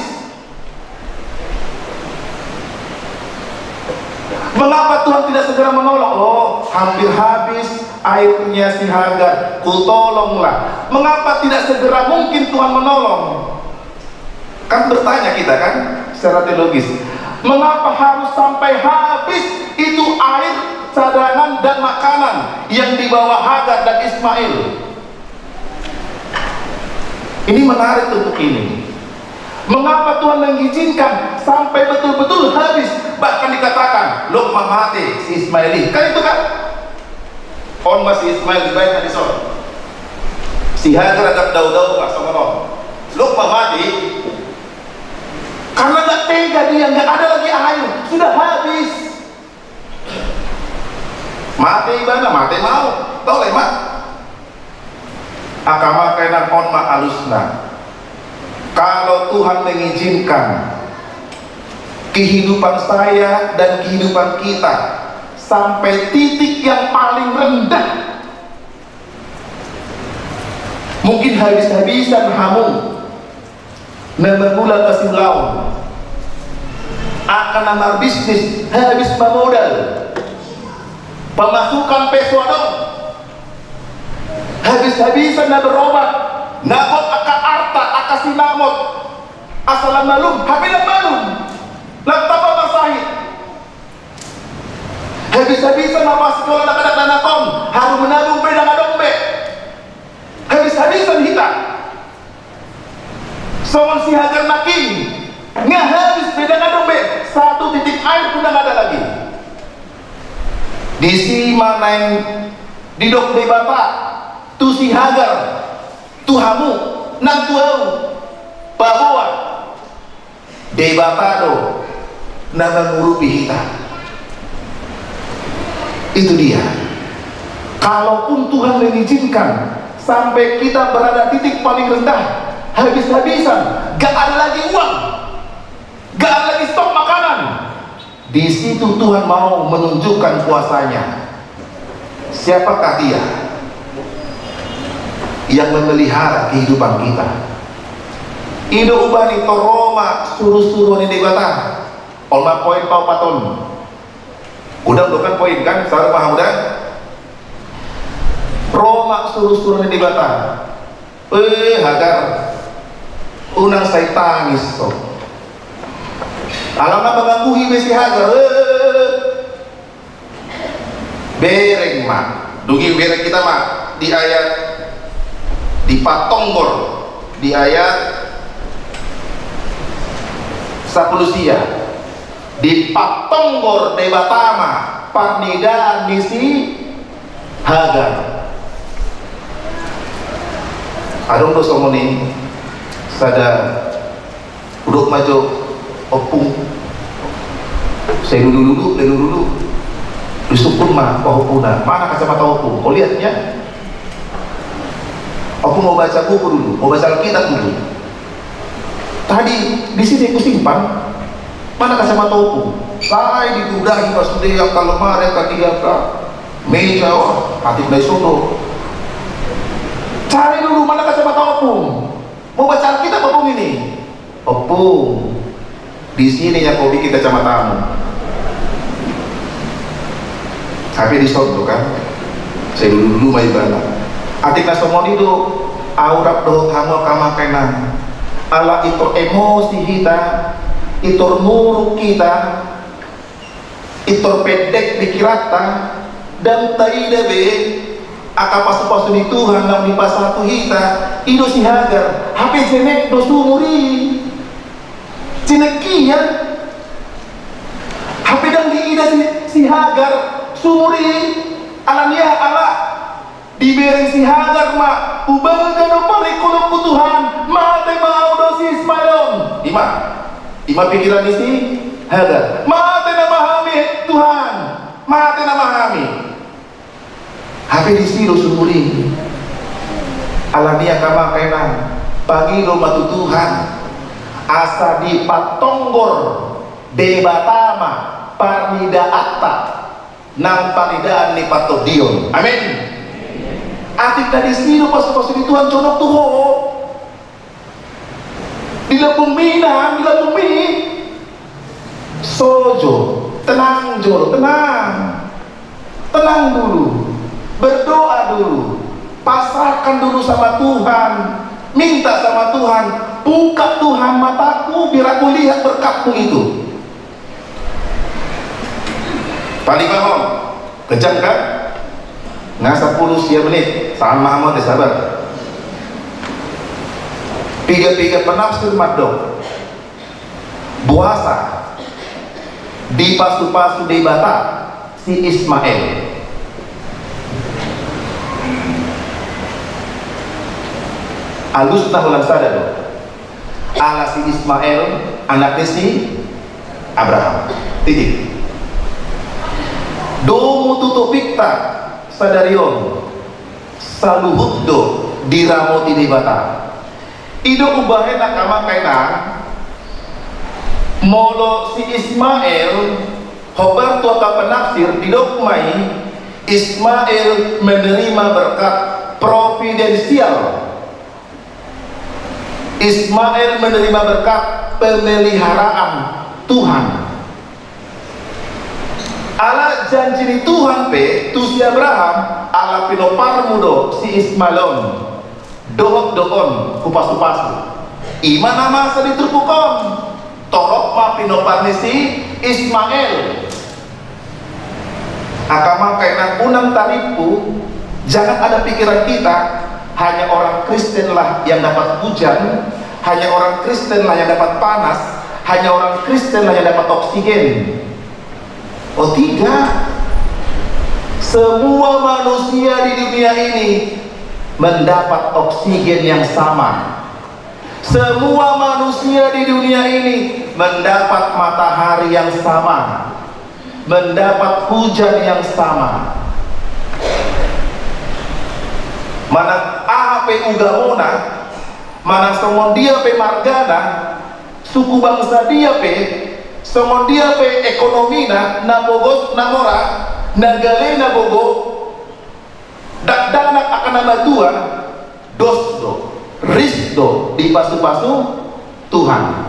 Mengapa Tuhan tidak segera menolong? Oh, hampir habis airnya si Hagar, kutolonglah. Mengapa tidak segera mungkin Tuhan menolong? Kan bertanya kita kan, secara teologis, mengapa harus sampai habis itu air, cadangan, dan makanan yang dibawa Hagar dan Ismail? Ini menarik untuk ini. Mengapa Tuhan mengizinkan sampai betul-betul habis? Bahkan dikatakan, "Lok ma mate si Ismail i." Kan itu kan? On ma si Ismail dibaen na dison. Si Hagar rap daudau ma songon on. Lok ma mate. Karena nggak tega dia, nggak ada lagi air, sudah habis. Mate ibana, mate ma au. Tole ma. Angka amang inang, on ma alusna. Kalau Tuhan mengizinkan kehidupan saya dan kehidupan kita sampai titik yang paling rendah, mungkin habis-habisan hamu na mangula pasiulaon, angka na marbisnis habis ma modal, pemasukan pe so adong, habis-habisan na berobat, na gok angka arta, angka sinamot, asa lam malum, hape lam malum, lam tamba marsahit. Habis-habisan na pasikola anak-anak na nakon, haru menabung pe ndang adong be. Habis-habisan hita. Songon si Hagar nangkin, nga habis pe ndang adong be, satu titik air pun ndang ada lagi. Disi ma naeng didok Debata tu si Hagar, tu hamu, nang tu au, paboa Debata do na mangurupi hita. Itu dia. Kalaupun Tuhan mengizinkan sampai kita berada titik paling rendah, habis-habisan, gak ada lagi uang, gak ada lagi stok makanan, di situ Tuhan mau menunjukkan kuasa-Nya. Siapakah Dia yang memelihara kehidupan kita? I do umbahen i, tor ro ma suru-suru ni Debata. On ma poin paopat on. Godang do kan poin kan, saur ma hamu da. Ro ma suru-suru ni Debata. Eh, Hagar, unang sai tangis ho. Alana mangangguhi be si Hagar. Eh. Bereng ma. Dung i bereng hita ma di ayat, di patonggor, di ayat sampulu sia. Dipatonggor Debata ma parnidaan ni si Hagar. Adong do songon i sada, hudok ma jo ompung. Sai lulu-lulu, sai lulu-lulu. Disungkun ma pahompuna, mana kacamata ompung? Ho lihat ya. Ompung mau baca buku dulu, mau baca Alkitab dulu. Tadi di sini kusimpan. Mana kacamata ompung? Sai digudahi ma sude angka lemari, angka dia, angka meja, wah, atik na i so do. Cari dulu mana kacamata ompung. Mau baca Alkitab ompung ini. Ompung, di sini ya kau bikin kacamatamu. Hape dison do kan, sai lulu-lulu ma ibana. Atik na songon i do, au rap dohot hamu angka amang inang. Ala intor emosi hita, intor muruk hita, intor pendek pikiranta, ndang taida be angka pasu-pasu ni Tuhan naung dipasahat tu hita. I do si Hagar, hape jenek do sumur i. Jenek hian. Hape ndang diida si, si Hagar sumur i. Alani aha? Ala dibereng si Hagar ma, "Hubaga do paringkotonku Tuhan, mate Ima, ima pikiran ni si Hagar. Mate nama hami, Tuhan. Mate nama hami. Hape disi do sumur i. Alani i angka amang inang, pangido ma tu Tuhan asa dipatonggor Debata ma parnidaanta nang parnidaan ni partondion. Amin. Atik na disi do pasupasu ni Tuhan jonok tu ho. Di lambungmi, nah, di lambungmi. Sojo, tenang jolo, tenang. Tenang dulu. Berdoa dulu. Pasrahkan dulu sama Tuhan. Minta sama Tuhan. Buka Tuhan mataku biar aku lihat berkatmu itu. Palimahon, kejam kan? Nga sapuluh sia menit, sama mau deh sabar. Piga-piga penafsir mandok. Boasa dipasupasu Debata si Ismael. Alusna holan sada do. Ala si Ismael anak ni si Abraham. Titik. Domu tu topikta sadari on, saluhut do diramoti Debata. I do umbahen angka amang inang, molo si Ismael, hombar tu angka penafsir didok ma i Ismael menerima berkat providensial. Ismael menerima berkat pemeliharaan Tuhan. Ala janji ni Tuhan pe tu si Abraham, ala pinomparmu do si Ismael on, dohot do on hupasupasu. Ima na masa di turpuk on, torop ma pinompar ni si Ismael. Angka amang inang, unang tarimpu, jangan ada pikiran kita hanya orang Kristenlah yang dapat hujan, hanya orang Kristenlah yang dapat panas, hanya orang Kristenlah yang dapat oksigen. Oh, tidak. Semua manusia di dunia ini mendapat oksigen yang sama. Semua manusia di dunia ini mendapat matahari yang sama, mendapat hujan yang sama. Manang aha pe ugamona, manang songon dia pe margana, suku bangsa dia pe, songon dia pe ekonomina, na pogos na mora, na gale na gogo, dakdanak angka na matua, dos do, ris do dipasupasu Tuhan.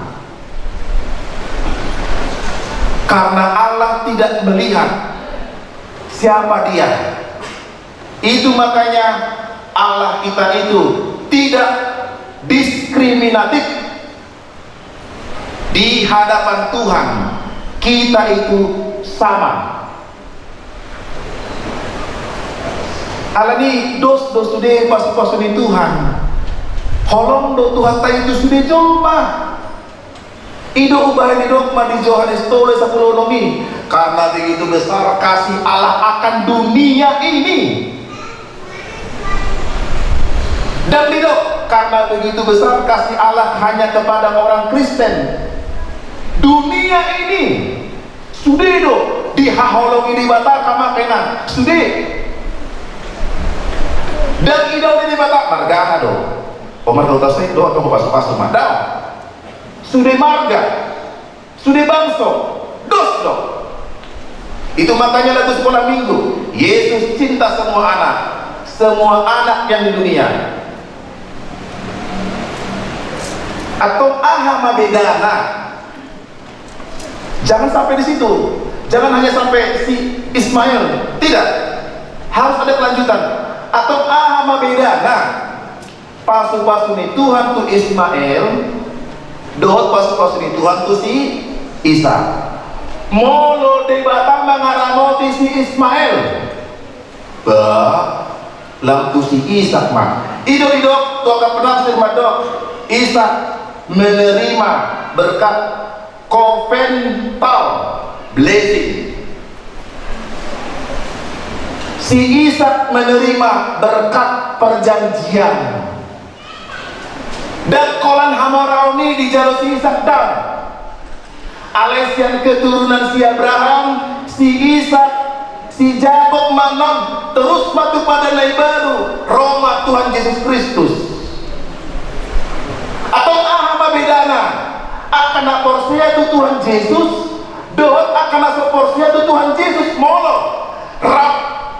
Karena Allah tidak melihat siapa dia. Itu makanya Allah kita itu tidak diskriminatif. Di hadapan Tuhan, kita itu sama. Alani dos do sude pasupasu ni Tuhan. Holong do Tuhanta i tu sude jolma. I do umbahen didok ma di Johannes tolu sapuluh onom i, karena begitu besar kasih Allah akan dunia ini. Dan didok, karena begitu besar kasih Allah hanya kepada orang Kristen. Dunia ini, sude do dihaholongi Debata, angka amang inang, sude. Dan dihaholongi Debata, marga aha do? O, marga Huta Seng do, atau pasupasu ma? Daong. Sude marga. Sude bangso, dos do. Itu makanya lagu sekolah minggu, Yesus cinta semua anak, semua anak yang di dunia. Antong aha ma bedana? Jangan sampai di situ. Jangan hanya sampai si Ismael. Tidak. Harus ada kelanjutan. Antong aha ma bedana? Pasupasu ni Tuhan tu Ismael dohot pasupasu ni Tuhan tu si Ishak. Molo Debata mangaramoti si Ismael, ba, lam tu si Ishak ma. I do didok tu angka penafsir mandok, Ishak menerima berkat covenantal blessing. Si Ishak menerima berkat perjanjian. Ndang holan hamoraon i dijalo si Isak, ndang. Alai sian keturunan si Abraham, si Isak, si Jakob ma non terus ma tu Padan na imbaru, ro ma Tuhan Jesus Kristus. Antong aha ma bedana angka na porsea tu Tuhan Jesus dohot angka na so porsea tu Tuhan Jesus? Molo rap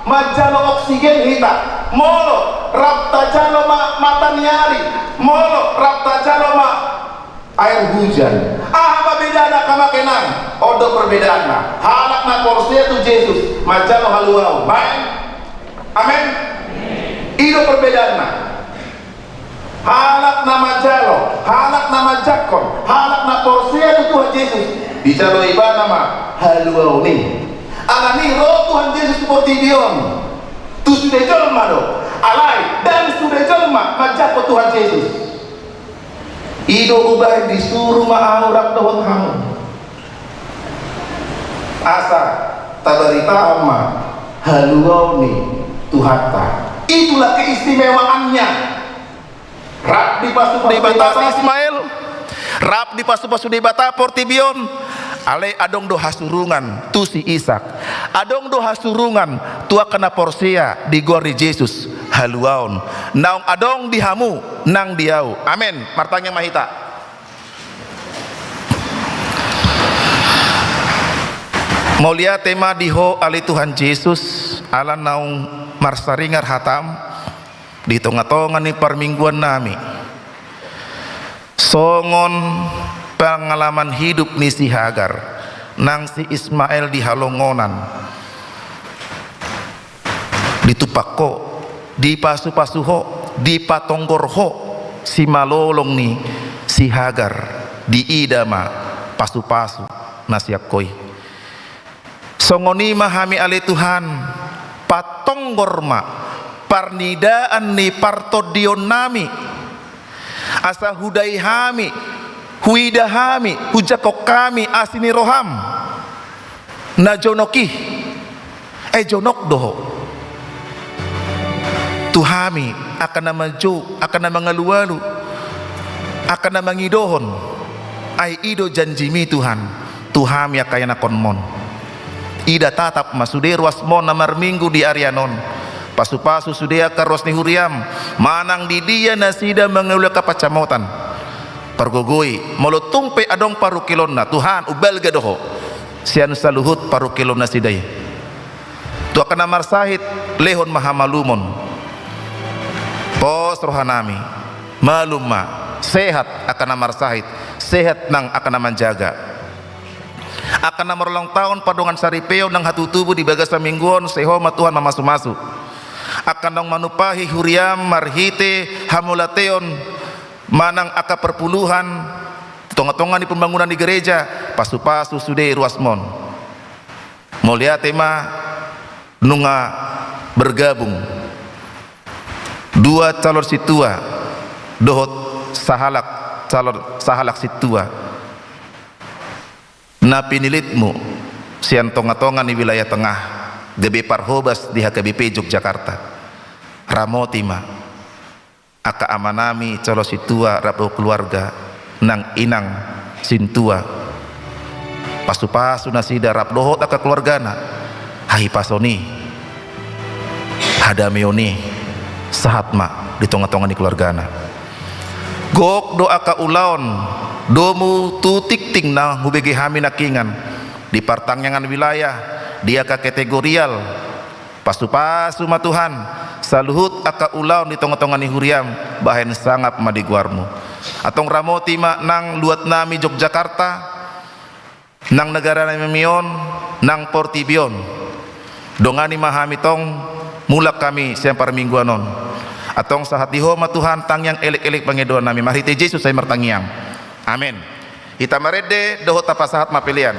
manjalo oksigen hita, molo rap tajalo ma mata ni ari, molo rap tajalo ma air hujan. Aha ma bedana, hamu amang inang? On do perbedaanna. Halak na porsea tu Jesus manjalo haluaon. Baen? Amen. I do perbedaanna. Halak na manjalo, halak na manjangkon, halak na porsea tu Tuhan Jesus, dijalo ibana ma haluaon i. Alani i ro Tuhan Jesus tu portibi on tu sude jolma do. Alai ndang sude jolma manjangkon Tuhan Jesus. I do hubahen disuru ma ahu rap dohot hamu, asa tabaritaon ma haluaon ni Tuhanta. Itulah keistimewaannya. Rap dipasupasu Debata Ismael, rap dipasupasu Debata portibi on, alai adong do hasurungan tu si Isak. Adong do hasurungan tu angka na porsea di goar ni Jesus, haluaon. Naung adong di hamu nang di ahu. Amen. Martangiang ma hita. Mauliate ma di Ho ale Tuhan Jesus, ala naung marsaringar hataM di tongatonga ni parmingguannami. Songon pengalaman hidup ni si Hagar nang si Ismael di halongonan, ditumpak Ho, dipasupasu Ho, dipatonggor Ho simalolong ni si Hagar, diida ma pasupasu na sian Ho i. Songon i ma hami ale Tuhan, patonggor ma parnidaan ni partondionnami, asa hudai hami, huida hami, hujangkon hami asi ni rohaM na jonok i. Ai jonok do Ho tu hami angka na manjou, angka na mangalualu, angka na mangidohon. Ai i do janjiMi Tuhan tu hami angka ianakhonMon. Ida tatap ma sude ruasMon na marminggu di arian on. Pasupasu sude angka ruas ni huriaM, manang di dia nasida mangalualuhon angka pansamotan. Pargogoi, molo tung pe adong parungkilonna, Tuhan, umbalga do Ho sian saluhut parungkilon nasida i. Tu angka na marsahit, lehon ma hamalumon. Pos rohanami, malum ma, sehat angka na marsahit, sehat nang angka na manjaga. Angka na marulang taon, pardongansaripeon nang hatutubu di bagasan minggu on, sai Ho ma Tuhan mamasumasu. Angka naung manumpahi huriaM marhite hamauliateon manang angka perpuluhan, tongatonga ni pembangunan di gereja, pasupasu sude ruasMon. Mauliate ma nunga bergabung dua calon sintua dohot sahalak calon, sahalak sintua na pinilitMu sian tongatonga ni wilayah tengah, gabe parhobas di H K B P Yogyakarta. Ramoti ma angka amanami calon sintua rap dohot keluarga, nang inang sintua. Pasupasu nasida rap dohot angka keluargana, hahipason i, hadameon i, sahat ma di tongatonga ni keluargana. Gok do angka ulaon, domu tu tingting na hubege hami nangkiningan, di partangiangan wilayah, di angka kategorial, pasupasu ma Tuhan saluhut angka ulaon di tongatonga ni huriaM, bahen sangap ma di goarMu. Antong ramoti ma nang luatnami Yogyakarta, nang negaranami on, nang portibi on. Dongani ma hami tong, mulak hami sian parmingguan on. Antong sahat di Ho ma Tuhan tangiang, elekelek pangidoannami, marhite Jesus hami martangiang. Amen. Hita marende dohot tapasahat ma pelean.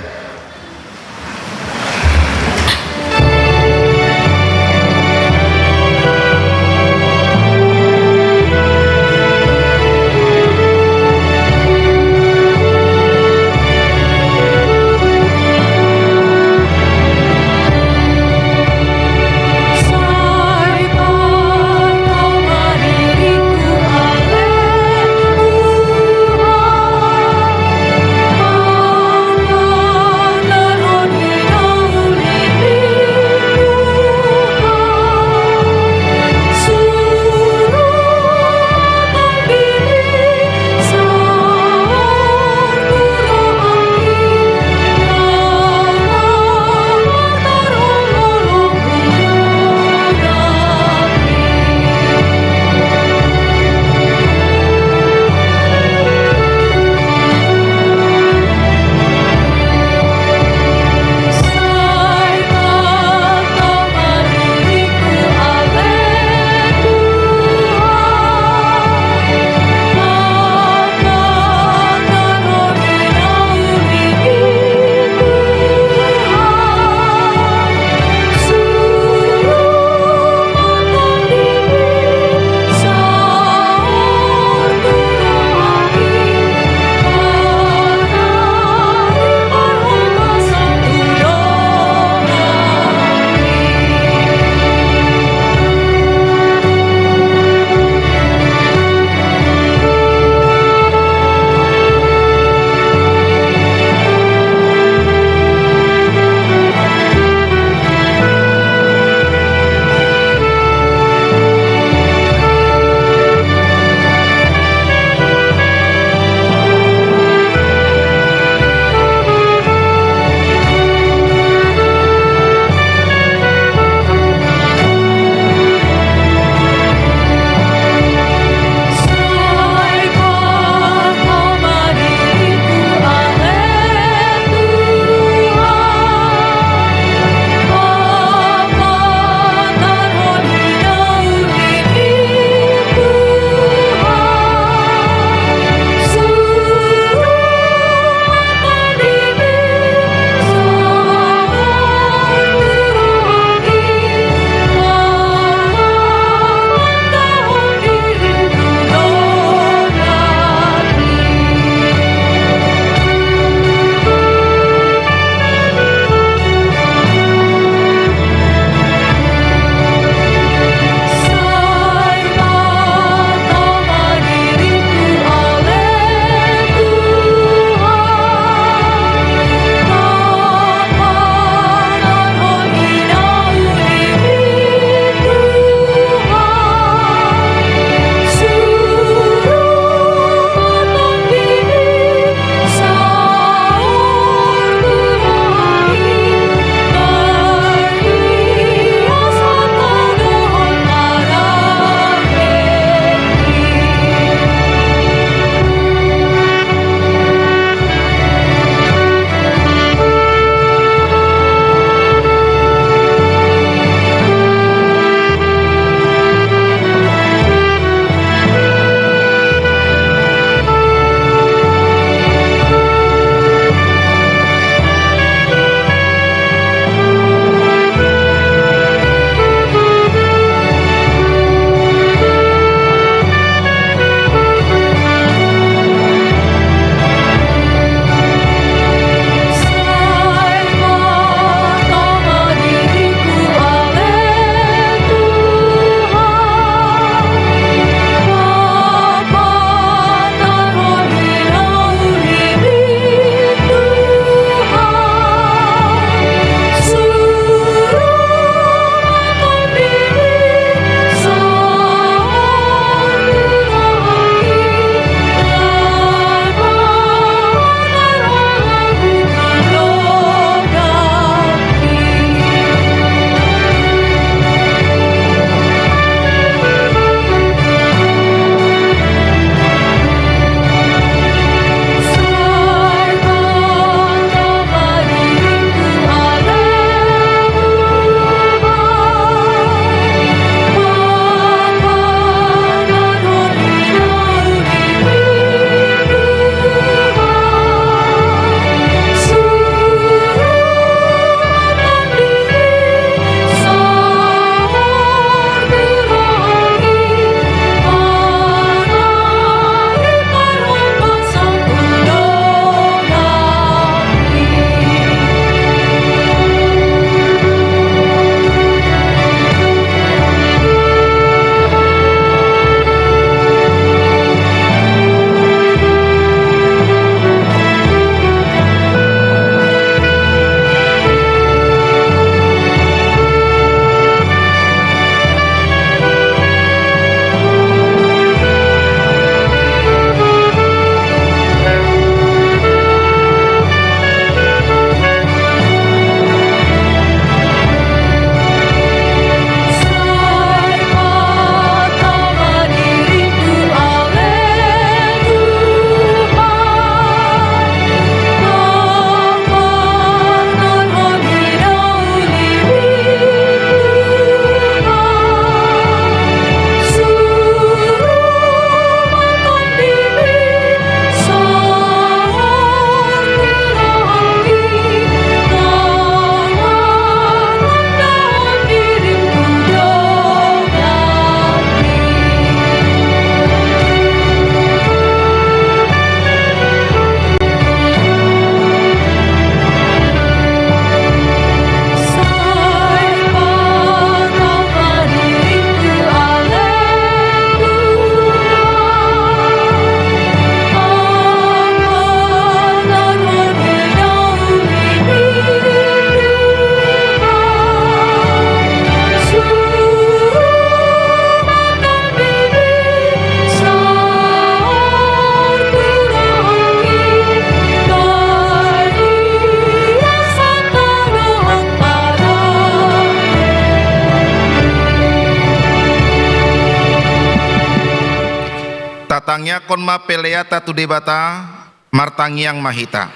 Tatangiangkon ma peleanta tu Debata. Martangiang ma hita.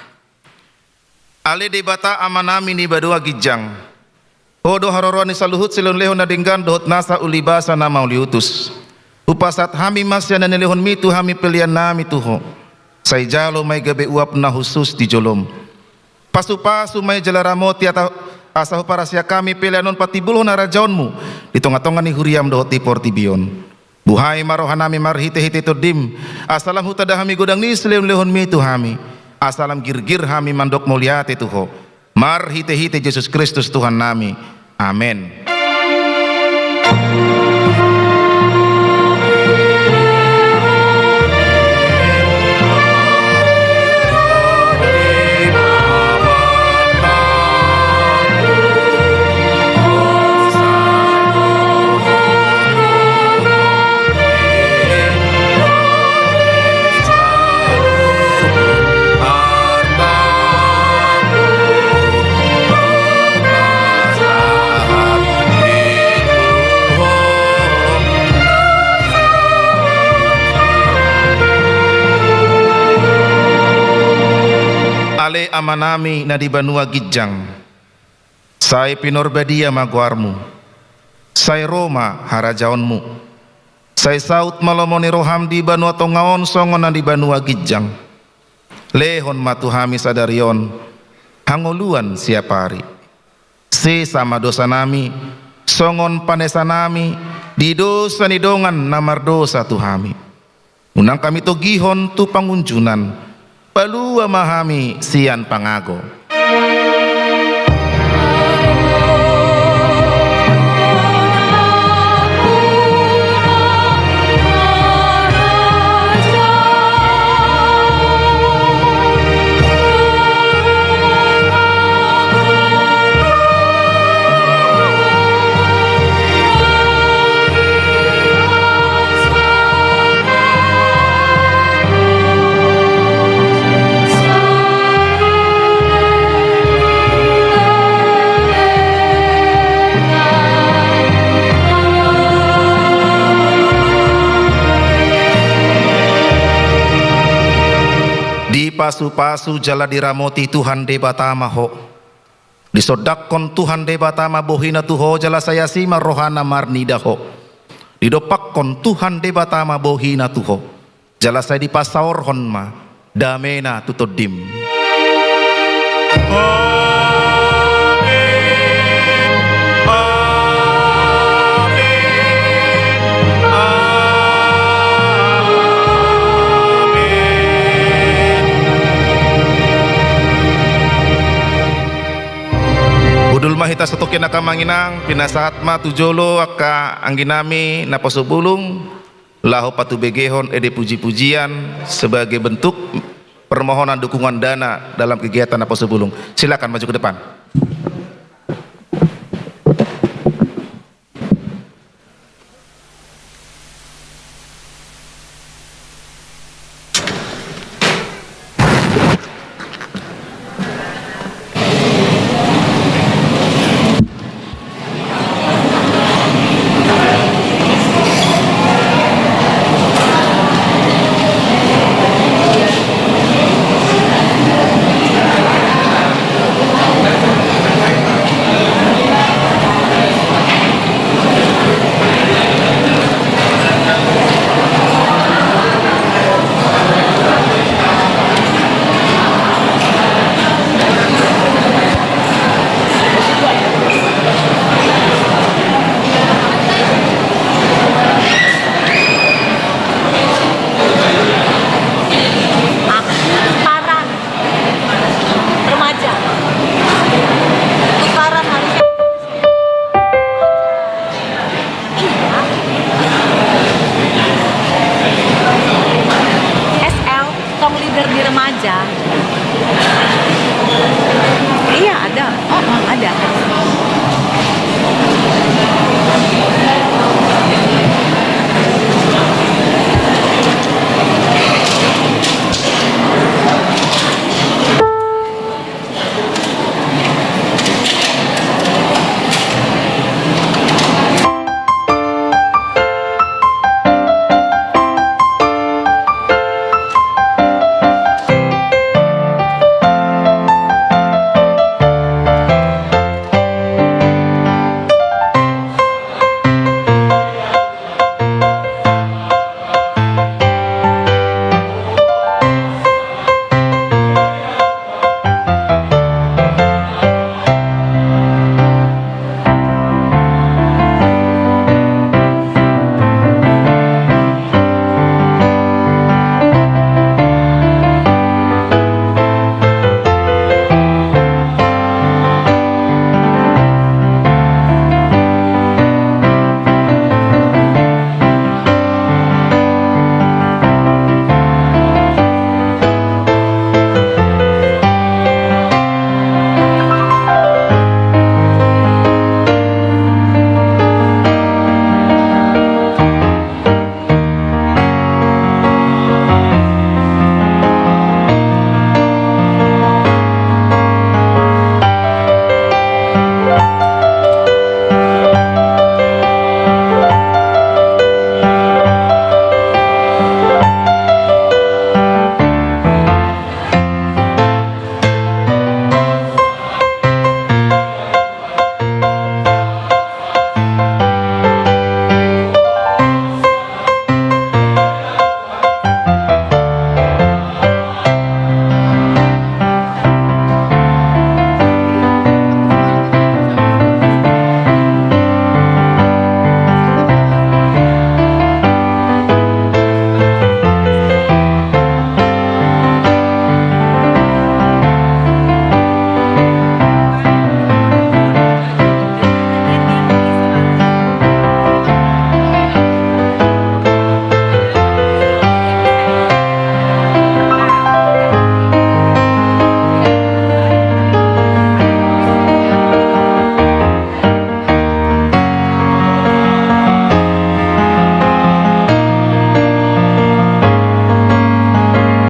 Ale Debata Amanami na di banua ginjang, Ho do haroroan ni saluhut silehonlehon na denggan dohot nasa ulibasa na mauliutus. Hupasahat hami ma sian na nilehonMi tu hami peleannami tu Ho. Sai jalo ma i gabe uap na hushus di joloM. Pasupasu ma i jala ramoti ata, asa huparasiak hami pelean on patimbulhon harajaonMu di tongatonga ni huriaM dohot di portibi on. Buhai ma rohanami marhitehite TondiM, asa lam hutanda hami godang ni silehonlehonMi tu hami, asa lam girgir hami mandok mauliate tu Ho. Marhitehite Jesus Kristus Tuhannami. Amen. Ale Amanami na di banua ginjang, sai pinarbadia ma goarMu. Sai ro ma harajaonMu. Sai saut ma lomo ni rohaM di banua tonga on songon na di banua ginjang. Lehon ma tu hami sadari on hangoluan siapari. Sesa ma dosanami songon panesanami di dosa ni dongan na mardosa tu hami. Unang hami togihon tu pangunjunan, palua ma hami sian pangago. Dipasupasu jala diramoti Tuhan Debata ma ho. Disondangkon Tuhan Debata ma bohiNa tu ho jala sai asi ma rohaNa marnida ho. Didompakkon Tuhan Debata ma bohiNa tu ho jala sai dipasaorhon ma dameNa tu tondim. Amen. Amen. Amen. Hundul ma hita satongkin, angka amang inang, pinasahat ma tu jolo angka angginami naposo bulung laho patubegehon ende puji-pujian sebagai bentuk permohonan dukungan dana dalam kegiatan naposo bulung. Silakan maju ke depan. Aku tukaran remaja. Tukaran harus. Iya. S L, tong leader di remaja. Iya, ada. Oh, oh, ada.